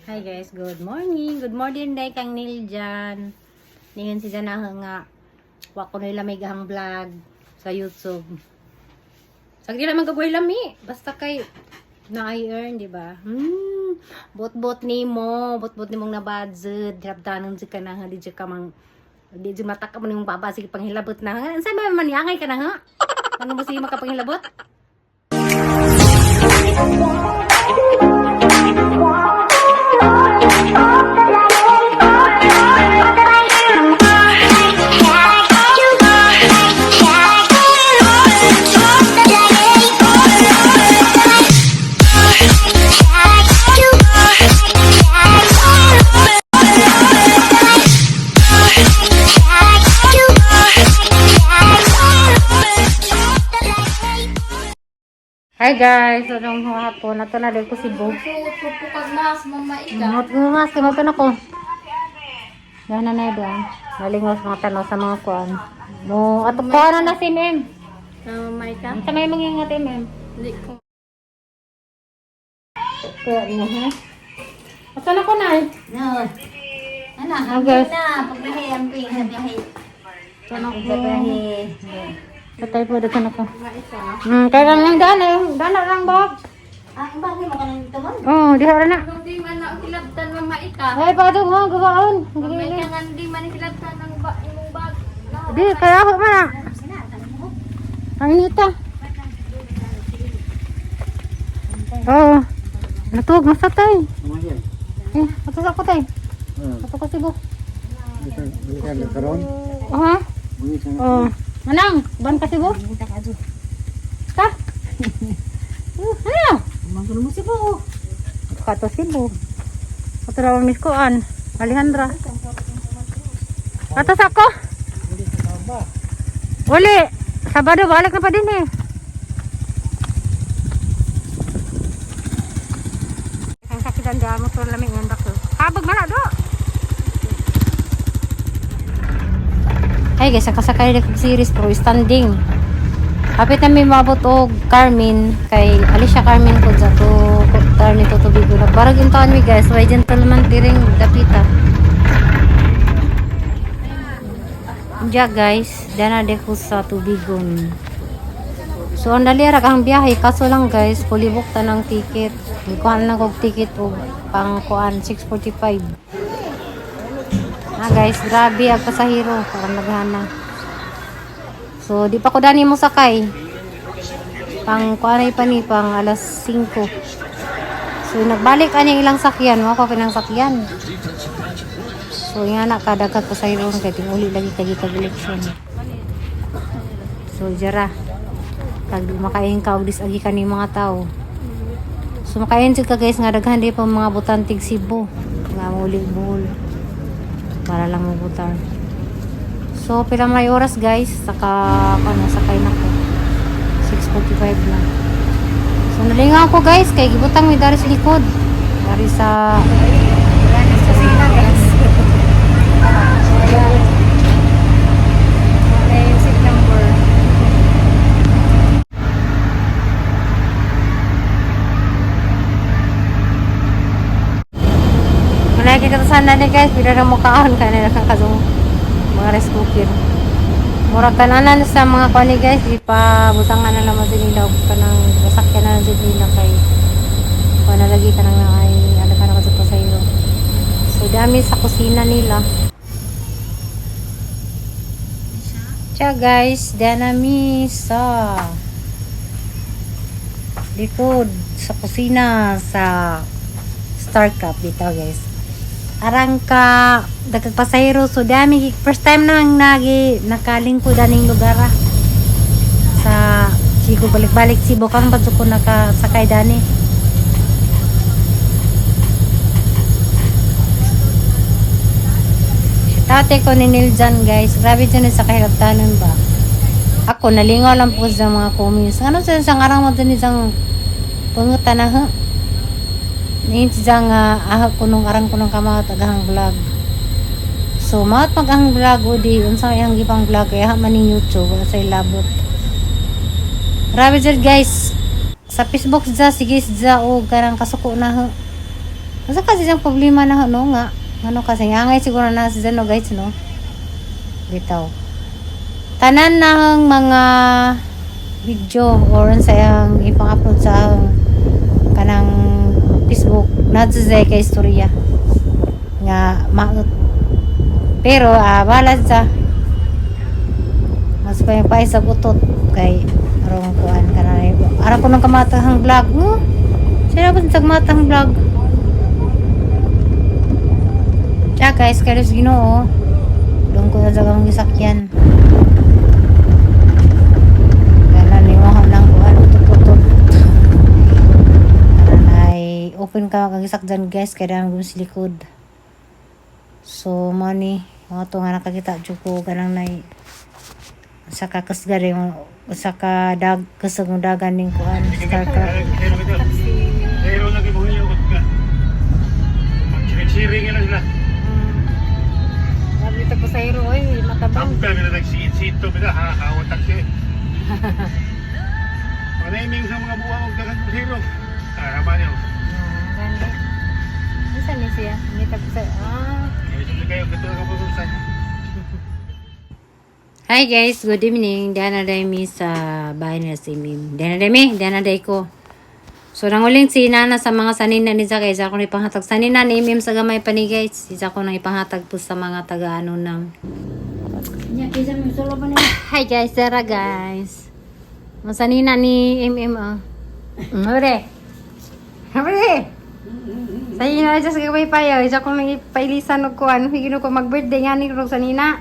Hi guys, good morning. Good morning day kang Neil dyan. Ningon si Jana nga wa ko nila may gahang vlog sa YouTube. Sa di naman kagoy lami, basta kay na I earn, di ba? Bot-bot nimo, bot-bot nimong na budget, drapdanon jud ka na ha, di jud ka mang di jud matak ka mo nimong baba sige panghilabot na. Unsa man maniangay ka na ha? Ano mo sige makapanghilabot? Hi guys, anong hapon? Nato na ko si Bo. Pupukag mas, mama ika. Ngot nga mas kay na ko. Dahil na na doon. Nalingos mga tanaw sa mga kuan. Mo ato kuan na na si ma'am. Mama ika? Sa may mangingat eh ma'am. Hindi ko. Kaya mo ha. Ato na ko na eh. No. Ano, Ah, guys. na, pagbihi, ang ping, bihi. Ato na ko. Patay po dito na ko. Kaya lang lang daan eh. Daan na lang ba? Ah, ang bagay mo ka nang ito man. Oh, diha ra na. Nung di man na kilabtan, mama ika. Ay, pa do mo gawaon. Mama ika nga di man kilabtan ang ba imong bag. Di kaya ako man ah. Ang inita. Oo. Natuog masa tay. Eh, ato sa ako tay. Ato ko sibo. Ha? Oh. Manang, ban ka sibo? Ka? Ano? Magulo mo sibo. Ato ka to sibo. Ato raw miss ko an. Alejandra. Ato sa ako. Uli. Sabado balik na pa din eh. Ang sakit ang damo to lamig ng dako. Habag man na do. Ay guys, nakasakay na kog series pero standing. Kapit na may maabot og Carmen kay Alicia Carmen ko sa to Carmen to tubigo. Nagbarag intaon mi guys, way gentleman diring dapita. Diya guys, dana de ko sa tubigon. So ang dali ra kang biyahe kaso lang guys, fully booked ta ng ticket. Gikuan lang kog ticket og pang kuan 6:45. Ah guys, grabe ang pasahero parang naghana. So di pa ko dani mo sakay. Pang kuan ay pa ni pang alas 5. So nagbalik ani ilang sakyan, wa ko pinang sakyan. So nga na kadagkag pasahero kay tinguli lagi kagi kag election. So jara kag makain ka og disagi ka ni mga tao. So makain jud ka guys nga daghan di pa mga butantig Cebu nga muli Bohol para lang mabutar. So pila may oras guys saka ano sakay na ko. 6:45 na. So nalingaw ko guys kay gibutang mi dari sa likod. Dari sa kusina guys. Ayan. Ayan yung seat number. Wala kay katasan na ni guys, pila na mukhaon ka na kang kadung mga rice cooker. Murag kananan sa mga kuan ni guys, di pa butangan na naman din nila og kanang nasakyan na lang din nila kay kuan na lagi kanang ay ano ka na sa pasayro. So dami sa kusina nila. Siya guys, danami sa likod sa kusina sa Star Cup dito guys. Arang ka dagkagpasahero so dami first time nang nagi nakalingkod aning lugar ah. Sa Chico balik-balik Cebu kang ba't ko nakasakay dani. Tate ko ni Neil dyan guys. Grabe dyan sa kahilabtanan ba. Ako nalingaw lang po sa mga comments. Ano sa isang arang mo dyan isang pangutan na ha? Nahin siya nga ah, kunong arang kunong kamao tagahang vlog. So maot pag ang vlog o di unsa iyang gipang vlog kaya man ning YouTube wala say labot. Grabe jud guys. Sa Facebook dya sige dya o karang kasuko na ha. Asa kasi siyang problema na ano nga. Ano kasi angay siguro na si no guys, no. Bitaw. Tanan ng mga video or sa iyang ipang-upload sa ang kanang Facebook na kay istorya nga maot. Pero bahala sa mas pa yung paisa utot kay arong kuan ka na ara ko nang kamatahang vlog no. Sila ba sa matang vlog? Tsaka guys, kay Diyos Ginoo. Doon ko na sa akong gisakyan. Gana ni mo nang kuan utot-utot. Ay open ka kag gisakyan guys kay daan ko sa likod. So money, mga to nga nakakita jud ko ganang nay sa kakasgar yung sa ka dag kasag dagan ning kuan StarCraft. Pero lagi mo yung ka. Magsiring na sila. Sabi ko sa iro oy, matabang. Tapos kami na nagsiit-siit to, bila ha, hawat taksi. Manaming sa mga buwang og daghang pasero. Tama niyo. Gani. Isa ni siya? Ngita ko sa ah. Kaya kayo kato ka pag-usan. Hi guys, good evening. Dana day mi sa bahay nila si Mim. Dana day mi, dana day ko. So nanguling si Nana sa mga sanina ni Zaka. Isa ko na ipanghatag. Sanina ni Mim sa gamay pa ni guys. Isa ko na ipanghatag po sa mga taga ano ng. Nya kisa mo solo pa na. Hi guys, Sarah guys. Masanina ni MM ah. Ore. Ore. Sanina na sa gamay pa yo. Isa ko nang ipailisan og kuan. Higino ko mag-birthday nga ni rog sanina.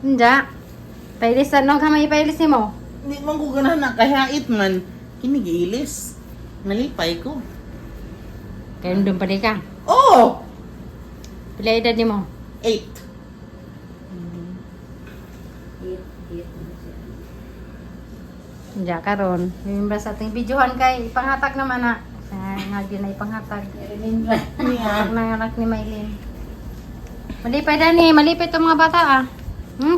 Hindi. Pailisan no kamay ipailis nimo. Hindi man ko ganahan na kahait man. Kini giilis. Nalipay ko. Kaya doon pa di ka. Oh! Pila edad nimo? 8. Hindi karon. Remember sa ating videohan kay ipanghatag naman na. Nga di na ipanghatag. Ipanghatag na anak ni Maylin. Malipay dani, malipay itong mga bata ah.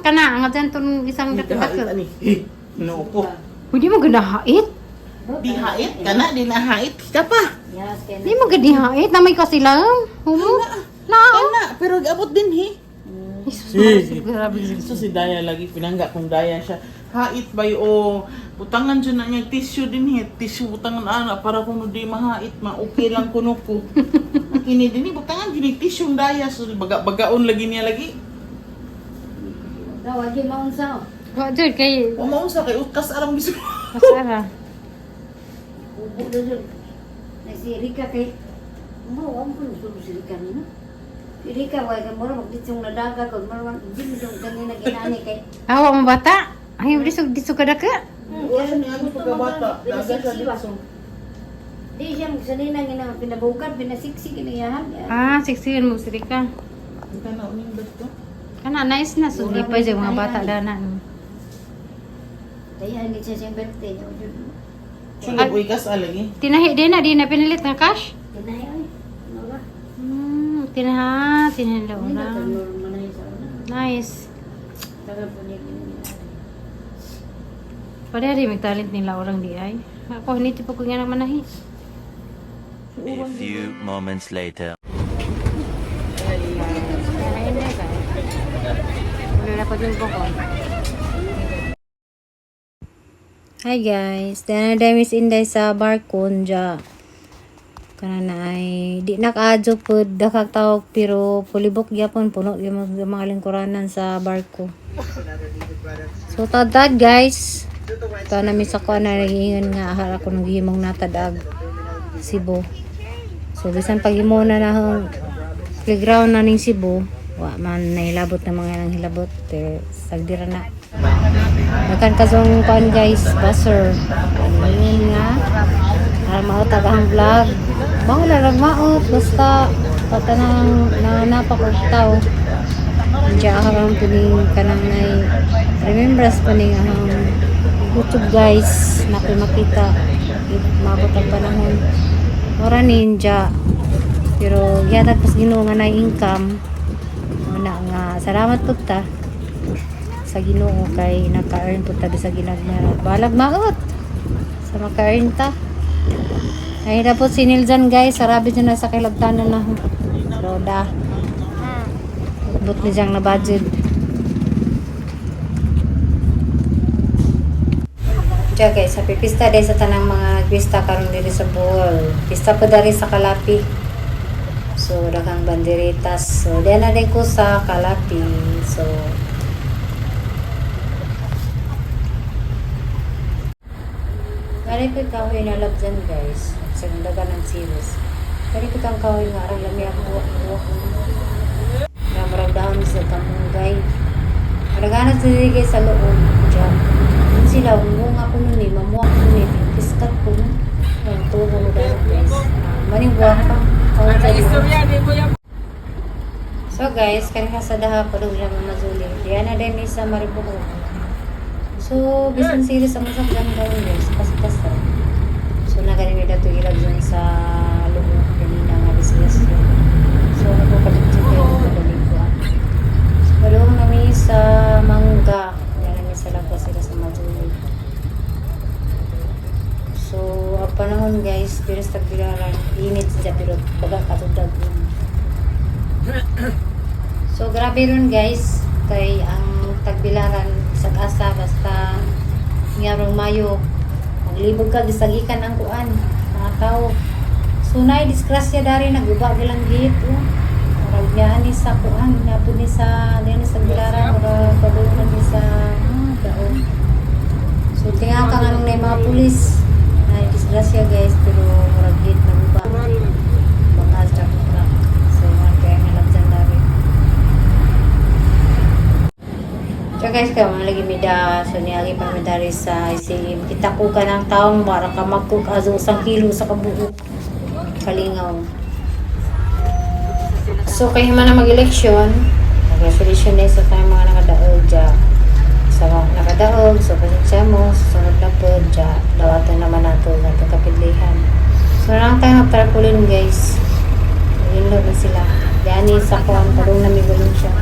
Kana, ang dyan itong isang Hindi dakdak. hait ani. Eh, no ko. Hindi mo ganahait. Di hait ka na, di na hait ka pa. Yes, kay Hindi mo ganahait. Namay ka sila. Humo. Na. Kana, pero gabot din he. Jesus, Maria, grabe. So si Daya lagi pinangga kung Daya siya. Hait ba o butangan dyan na niya tissue din he. Tissue butangan ana para kuno di mahait ma okay lang kuno ko. Ang Kini din eh, butangan din eh, tissue ang Daya so baga bagaon lagi niya lagi. Daw agi maunsa. Wa jud kay Wa maunsa kay utkas arang biso. Masara. Ubo na jud. Na si Rika kay mo ang kun sulod si Rika ni no. Si Rika way kay mura magditsong nadaga kag mura di mo kanina kinani kay. Awa mo bata. Ay, disog disog ka daka. Wala siya niya pagkabata. Daga siya dito. Di siya magsanina nga na pinabukan, pinasiksik iniyahan. Ah, 16 mo siri ka. Kana uning to. Kana nice na so di pa jud mga bata dana. Kaya hindi siya siyang birthday niya. Jud. Sulod uy kas alagi. Tinahi din na di na pinilit nga cash. Tinahi oy. Ano ba? Tinaha, tinahi Hindi na. na manahi sa una. Nice. Tagal po niya ginagawa. Pwede rin may talent nila orang di ay. Ako, hindi tipo ko nga naman nahi. A few moments later. Wala pa yung buko. Hi guys, dana dami si Inday sa barkon ja. Kana na ay di nakaadyo pud dakag tawag pero pulibok gyapon puno yung mga lingkuranan sa barko. So tadad guys. Ta na mi sa kuan na nagiingon nga ahara ko nang gihimong natadag Cebu. So bisan pag himo na na ang playground na ning Cebu, wa man nahilabot na mga nang hilabot pero sagdira na. Nakan kasong kuan guys, buzzer. Ano yun nga? Para mautag ang vlog. Bahala ra maot basta patanang nananapak og tao. Diya karon pining kanang nay remembrance pa ning ang YouTube guys na ko makita if maabot ang panahon. Ora ninja. Pero gihatag pas Ginoo nga nay income. Una nga salamat pud ta sa Ginoo kay naka-earn pud ta bisag ginagmay. Balag maot sa maka-earn ta. Ay, dapat si Nilzan guys, sarabi dyan na sa kilagtanan na. Roda. But ni siyang na budget. Diya guys, happy pista day sa tanang mga pista karon diri sa Bohol. Pista po dari sa Kalapi. So, daghang banderitas. So, diyan na din ko sa Kalapi. So, Dari ko kahoy na labdan guys. Sa daga ng series. Dari ko kang kahoy nga aron lami ang buwak-buwak. Nga murag dahon sa kamunggay. Maragana sa guys sa loob. Diyan. Yun sila, umunga ko nun eh. Mamuha ko nun eh. Piskat ko nun. Ang tubo mo dahil guys. Maning buwak pa. Kahoy sa loob. So guys, kanina sa daha pa daw siya mamazuli. Diyan na din sa Maribuko. So, bisan series ang masakyan karon guys, kasi kasta. So, nagaling nila ito ilag dyan sa loob kanina nga business yun. So, nagpapalit siya kayo madaling ko. So, balong nami sa mangga. Yan nami sa labas sila sa Mazuli. So, ang panahon guys, pero sa tagbilaran, init siya pero baga katudag yun. So, grabe ron guys, kay ang tagbilaran sa asa basta ngarong Mayo maglibog ka gisagikan ang kuan mga tao. So nay disgrasya dari naguba gilang gate oh. Murag niya ni sa kuan napud ni sa diyan sa tagbilaran murag padulungan ni sa daon. So tinga ka nganong nay mga pulis. Nay disgrasya guys pero murag gate naguba. Bangal truck truck. So mga kaya nga labdan dari. So guys, kaya mga lagi mida, so niagi pa mi dari sa ICM. Kita ko ka ng taong para ka magkuk azo 1 kilo sa kabuok. Kalingaw. So kayo man na mag-eleksyon, congratulations na sa tayong mga nakadaog dya. Sa mga nakadaog, so pasensya mo, susunod na po dya. Dawatan naman nato sa itong kapidlihan. So lang tayo magtarpulin guys. Inlo na sila. Yani sa kuwan, padung na may gulong siya.